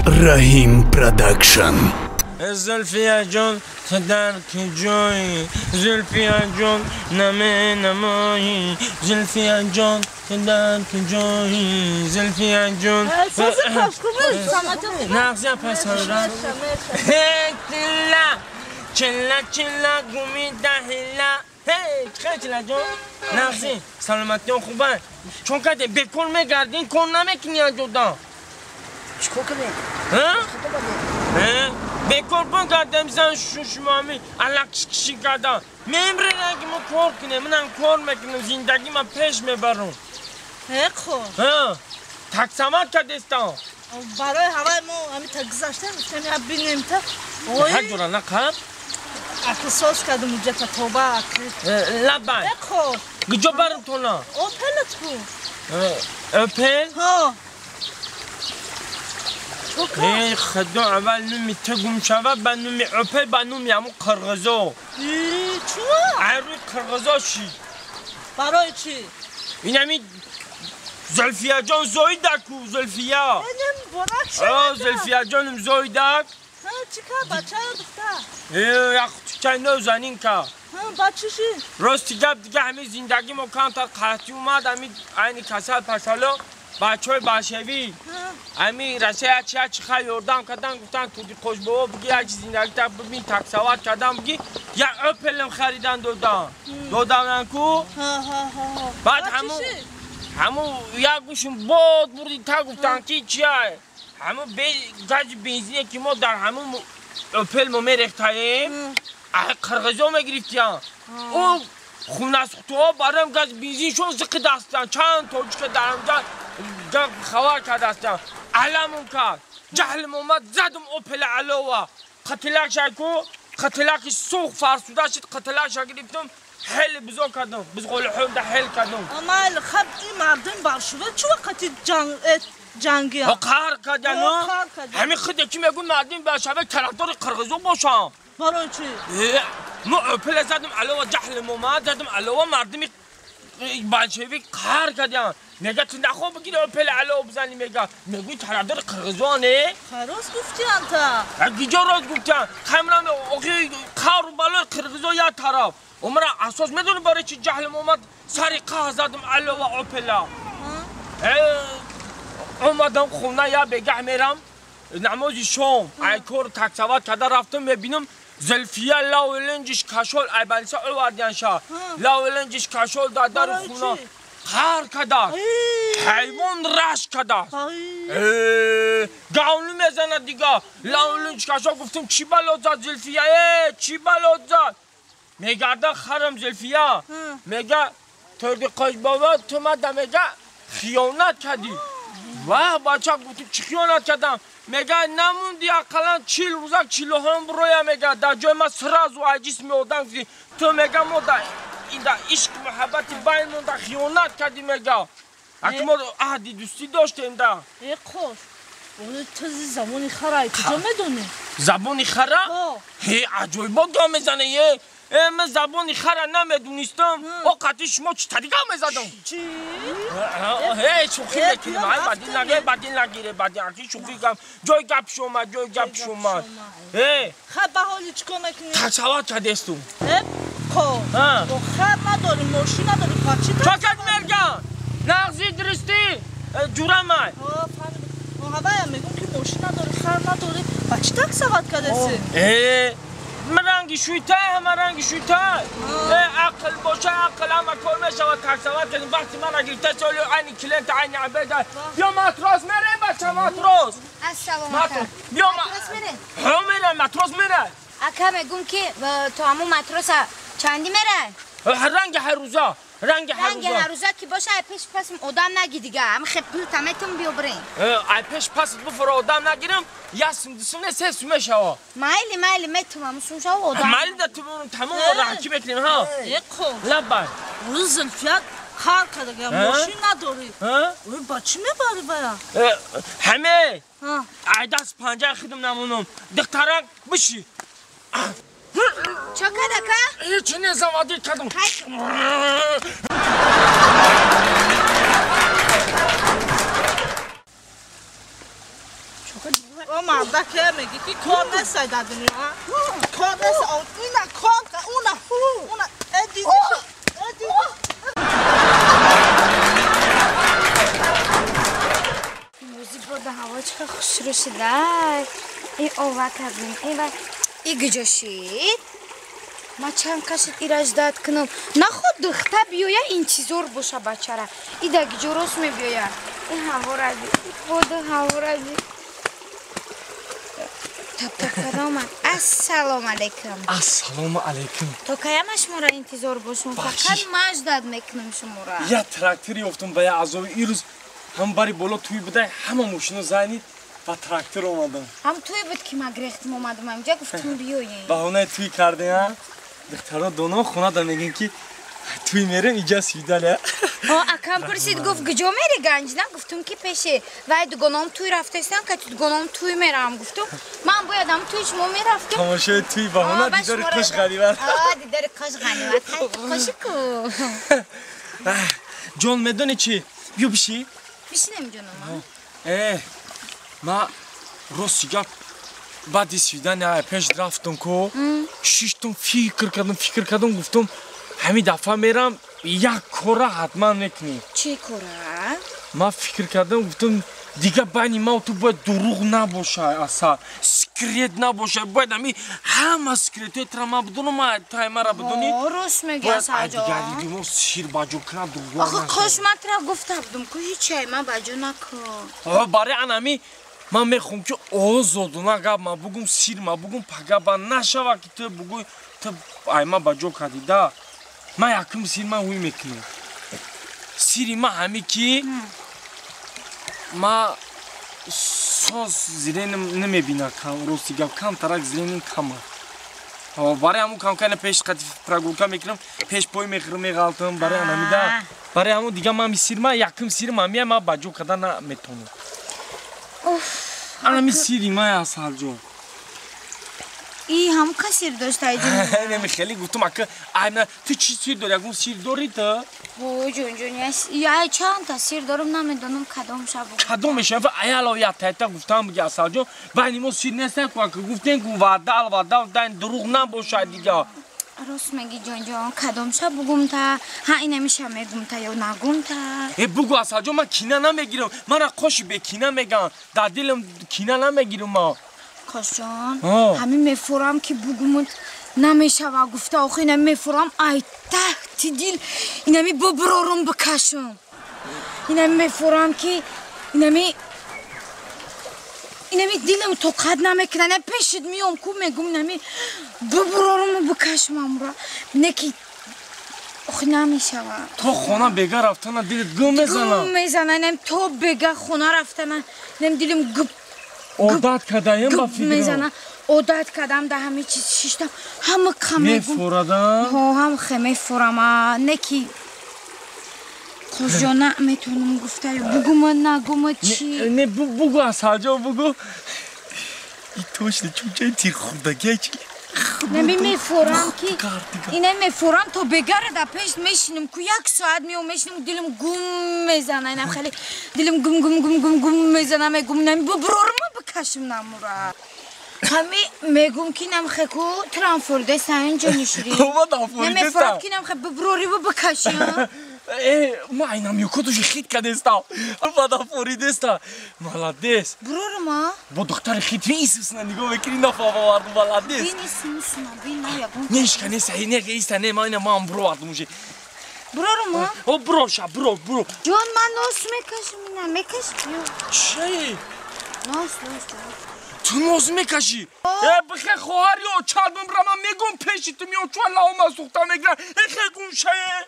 Раҳим Продакшн. Зульфия ҷон, ту дар куҷоӣ? Зульфия ҷон, наменамоӣ. Зульфия ҷон, ту дар куҷоӣ? Зульфия ҷон. Нағзия пасара. Тилла, чилла чилла гуми даҳила. Хел чилла ҷон? Нағзи, саломатиён хубанд. Чон каде бекор мегардин, кор намекунӣ аҷодан. Чикор кунем? Бекор бигардем зан шушмами алакшкишӣ кардан. Мемренам ки мо кор кунем, манам кор мекунам, зиндагӣ ма пеш мебарам. Хо. Таксамат кардестам. Барои ҳаваи мо ҳами та гузаштем, гуфтем я бинем та. Ҳак дора нақаб? Акл соз кардам уҷата тоба акл. Лабай. Хо. Куҷо барам тона? Опелат ку. Опел? Ҳо. Эй худо, аввал нуми ту гум шавад, ба нуми Опел, ба нуми ҳамун қирғизо. Чуро? Ай рӯи қирғизо шид. Барои чӣ? Ин ҳамин Зульфияҷон зоида ку, Зульфия. Зульфияҷоном зоидак. Чӣ кар, бача ё духтар? Як хутучаи нозанин ка. Ба чӣ шид? Рости гап дига ҳамин зиндагӣ мо камтар қаҳтӣ омад, ҳамин айни касал пасало бачаҳои болшевӣ ҳамин Россия ячи ячи хай ёрдам кардан, гуфтан туди қошбобо биги ячи зиндагита бибин, таксават кардан биги, як Опелам харидан додан. Доданан ку? Баъд ҳамун як гӯшум бод бурди та гуфтан ки чия? Ҳамун гази бензине ки мо дар ҳамун Опел мо мерехтаем, қирғизо мегирифтиян. Ӯ хунасухтуҳо бароям гази бензиншон зиқи дастанд. Чанд тоҷика дар ҳамҷа хабар кардастанд. Аламум кард. Ҷаҳлим омад, задум Опела алова. Қатилакша ку, қатилаки сӯх фарсуда шид, қатилакша гирифтум, хеле бизо кардум. Бизғолиҳонда хел кардум. Амал, хаб ин мардум болшевӣ чӣ вақти ҷангия? Қаҳр кардян, ҳамин худе ки мегӯ мардум болшевӣ тарафдори қирғизо бошанд. Барои чӣ? Мо Опела задум алова, ҷаҳлим омад, задум алова, мардуми болшевик қаҳр кардян. Мега ту нахоҳ бигири Опела алова бизанӣ, мега. Мегӯи тарафдори қирғизо не? Рост гуфтиан та. Гиҷо рост гуфтиан? Хамрам охи қаҳру балои қирғизо як тараф. Умра асос медонӣ барои чӣ ҷаҳлим омад? Сари қаҳр задум алова Опела. Омадам хона, я бегаҳ мерам намози шом. Ай кор таксават карда рафтам, мебинам Зульфия лавлинҷиш кашол, ай балиса овардианша. Лавлинҷиш кашол дар дари хона. Қаҳр кардааст. Ҳайвон рашк кардааст. Гавлу мезанад дига. Лавлинҷ кашол, гуфтам чӣ бало зад Зульфия? Чӣ бало зад? Мегарда харам Зульфия. Мега торди қошбобо ту мада мега хиёнат кардӣ. Ваҳ бача, гуфтам чӣ хиёнат кардам? Мега намунди ақаллан 40 рӯзак чилоҳон буроя, мега дар ҷои ма сразу ай ҷисми одам гуфти ту, мега мо дар ишқ муҳаббати байнмон да хиёнат кардӣ, мега. Аки мо аҳди дӯстӣ доштем да. Қош, ту забони хара куҷо медонӣ? Забони хара? Ҳе, аҷоибот гап мезанӣ. Ман забони хара намедонистам. О қатъи шумо чӣ тари гап мезадам? Чӣ? Шӯхӣ мекунем. Ай бадин нагир, бадин нагире, бадин. Аки шӯхӣ гап. Ҷои гап шомад, ҷои гап шомад. Хаб ба ҳоли чӣ кор мекунӣ? Таксават кардестум. Хо, хаб надорӣ, мошин надорӣ, ба чӣ Чокат мерган? Нағзи дурустӣ? Ҷурамай. Ҳаваям мегӯм ки мошин надорӣ, хар надорӣ, ба чӣ таксават кардеси? Ман ранги шуйтай, ҳама ранги шуйтай. Ақл боша, ақл ҳама кор мешавад. Таксават кардем. Вақти мана гирифта соли айни клиент, айни абеда. Биё матрос мерем, бача, матрос. Ассалому алайкум. Биё матрос мерем? Ҳо мерем, матрос мерем. Ака мегӯм ки то ҳамун матроса чанди мерай? Ранги ҳар рӯза, ранги ҳар рӯза. Ранги ҳар рӯза ки боша, ай пеш пасм одам наги дига. Ҳам хе пул таметум биё бирем. Ай пеш пас буфура одам нагирам, як сум, ду сум не, се сум мешава. Майли, майли, метум сум шава одам. Майли да ту тамом раҳки мекунем, ҳа? Хо. Лабай. Ӯ Зульфия қаҳр кардага, мошин надорӣ. Ӯ ба чӣ мебарӣ бая? Ҳаме. Ай даст панҷаи худам намонам. Духтарак биши. Чо кард ака? Ҳеҷ не, заводӣ кардам. О марда ке мегӣ ки кор нест дар дунё, кор нест, ина кор, уна, уна, э диди, э диди. Музи бода ҳаво чӣ хушрӯ шудай. И ова кардем, и ва и гиҷо шид. Ма чанд кашид ира ждать кунам. Наход духта биёя интизор боша бачара. И да гиҷо рост мебиёя. И ҳавора би, и бода ҳавора би. Тап-тап карда омад. Ассалому алайкум. Ассалому алайкум. То каяма шуморо интизор бошум? Фақат ма ждать мекунам шуморо. Я трактор ёфтум ба я азоби ирӯз ҳам бари боло туй будай, ҳама мошино зайнид ба трактор омадам. Ҳам туй буд ки ма грехтим омадам инҷа, гуфтум биёем. Баҳонаи туй кардем, а? Духтаро доно хонада мегӯянд ки туй мерем, иҷа свидания. О, акам пурсид, гуфт гиҷо мери Ганҷина? Гуфтум ки пеши вай дугоном туй рафтаистам, ка дугоном туй мерам, гуфтум. Ман бояд ам туй шумо мерафтум. Тамошои туй баҳона дидори қош ғанимат. О, дидори қош ғанимат. Қоши ку. Ҷон, медонӣ чӣ? Биё биши. Бишинем ҷоном. Ма рости гап баъди свидания пеш рафтум ку, шиштум, фикр кардам, гуфтум ҳамин дафъа мерам як кора ҳатман мекунем. Чӣ кора? Ман фикр кардам, гуфтум дига байни ма ту бояд дурӯғ набошад, асал секрет набошад, бояд ҳами ҳама секретҳои тра ман бидонам, ма тай мара бидонӣ. Рост мегӯӣ, Асалҷон. Дигари мо сир баҷо кунам, дурӯғ Охи қош ман тра гуфта будум ку ҳечай ман баҷо накун. Барои ан ҳами ман мехоҳам ки озодона гап ма бугум, сир ма бугум, пага ба нашава ки ту бугӯй ту ай ма баҷо кардӣ да. Ман якум сир ман ҳуй мекунам. Сири ма ҳами ки ма соз зиреним намебина кам, рости гап камтарак зиреним кама. Барои ҳамун камкана пеш қати прогулка мекунам, пеш пой мехӯрам, меғалтам, барои анамида. Барои ҳамун дига ман сир ма якум сир ма мия ма баҷо карда наметонам. Анами сири ма Асалҷон. И ҳам ка сир дошта ҷон. Неми хеле гуфтум ака, айна ту чӣ сир дорӣ? Ягон сир дорӣ ту? О, ҷон ҷон, я чанд та сир дорам, намедонам кадом шаб. Кадом мешава? Аяло я тайта гуфтам буги Асалҷон, байни мо сир нест ку ака гуфтем ку ваъда ваъда дан дурӯғ набошад дига. Рост мегӣ ҷон ҷон, кадом шаб бугум та? Ҳа инами ша мегум та ё нагум та? Э бугу Асалҷон, ман кина намегирам. Мара қоши бекина меган. Дар дилам кина намегирам ма. Қошҷон, ҳамин мефурам ки бугумут намешава гуфта, охи инами мефурам ай таҳти дил инами буброрум бикашум. Инами мефурам ки инами дилам тоқат намекунад, инами пешит миём ку мегум инами буброруму бикашум амра. Не ки охи намешава. То хона бега рафтана дилат гум мезана. Гум мезана, инами то бега хона рафтана, инами дилам гуп одат кардаем ба фикрам. Одат кардам, да ҳами чиз шиштам, ҳама ка мегум. Мефурадам? Ҳо, ҳам хе мефурам, не ки қошҷон наметонам гуфта, бугума нагума чӣ? Не, бугу Асалҷон, бугу. И точно чунчаи тирхӯрдагия чи? Нами мефурам ки ина мефурам то бегара да пеш мешинам ку як соат меом мешинам, дилам гум мезана, инам хеле дилам гум гум гум гум гум мезана, мегум нами буброрма бикашим намура. Ҳами мегум ки нам хеку трамфордеста инҷо нишири. Намефурам ки нам хе буброрибу бикашим. Ма айнам юкотуши хит кадеста. Бадафоридеста. Молодец. Брорма? Бо духтари хит Иисусна нигоҳ мекунӣ нафавардум, молодец. Бин Иисусна, бин ягон. Нешка неса, не иста, не ма ина ман бровардум уже. Брорма? О, броша, бро, бро. Ҷон, ман нос мекашам, ина мекашам. Чӣ? Нос, нос, нос. Ту нос мекашӣ? Э, бихе хоҳар ё чалбам бра, ман мегум пеши ту мео чуа лаома сӯхта мегирам. Э, хе гумшае.